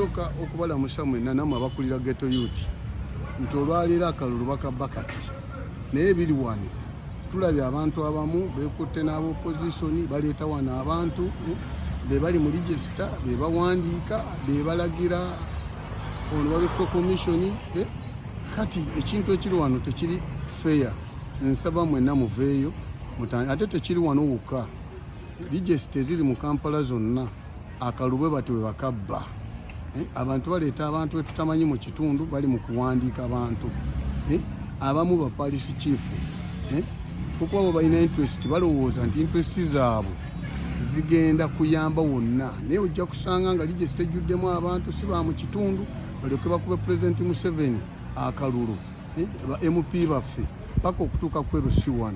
Nsooka okubalamusa mwenna namwe abakulira Ghetto Youth nti olwaleero akalulu bakabba kati, naye biri wano tulabye abantu abamu bekutte n'aba opposition, baleeta wano abantu be bali mu register, be bawandiika, be balagira ono electoral commission. Kati ekintu ekiri wano tekiri fair. Nsaba mwenna muveeyo, ate tekiri wano wokka, register eziri mu Kampala zonna akalulu bwe bati bwe bakabba. Abantu baleeta abantu betutamanyi mu kitundu, bali mu kuwandiika abantu. Abamu ba parish chief, kukuba bo balina interest, balowooza nti interest zaabwe zigenda kuyamba wonna, naye ojja kusanga nga register ejjuddemu abantu si ba mu kitundu, balyoke bakube Pulezidenti Museveni akalulu, ba MP baffe paka okutuuka ku LC1.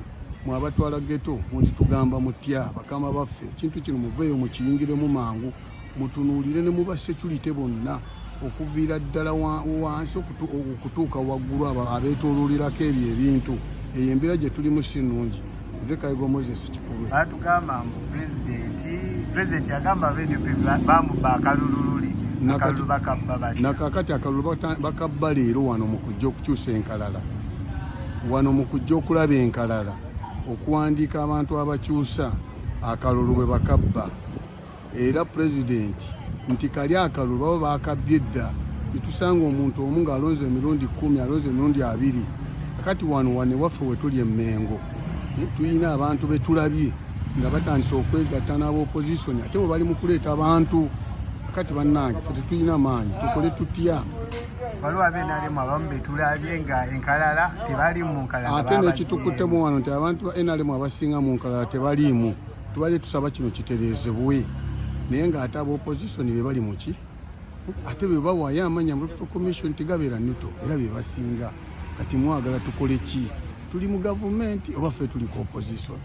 Mwabatwala ghetto, mutitugamba mutya bakama baffe? Ekintu kino muveeyo mukiyingiremu mangu, mutunuulire ne muba security bonna okuviira ddala wansi okutuuka waggulu, abeetooloolirako ebyo ebintu. Eyo embeera gye tulimu si nnungi. Nze Kaigo Moses Kikulwe. Batugamba mbu pulezidenti yagamba aba NUP bamubba akalulu luli. Akalulu bakabba batya? Nakakati akalulu bakabba leero wano mu kujja okukyusa enkalala, wano mu kujja okulaba enkalala, okuwandiika abantu abakyusa akalulu bwe bakabba. Era pulezidenti nti kali akalulu baba bakabbye dda, netusanga omuntu omu ng'alonze emirundi 10, alonze emirundi 20. Kakati wano wane waffe we tuli emmengo, tulina abantu betulabye nga batandise okwegatta n'aba opposition, ate bwe bali mu kuleeta abantu. Kati bannange, ffe tetulina maanyi, tukole tutya? Waliwo aba NRM abamu betulabye nga enkalala tebali mu nkalala. Ate nekitukuttemu wano nti abantu ba NRM abasinga mu nkalala tebaliimu. Tubadde tusaba kino kitereezebwe, naye ng'ate aba opposition be bali muki, ate be bawaayo amanya mu Electoral Commission, tegabeera nuto, era be basinga. Kati mwagala tukole ki? Tuli mu gavumenti oba ffe tuli ku opposition?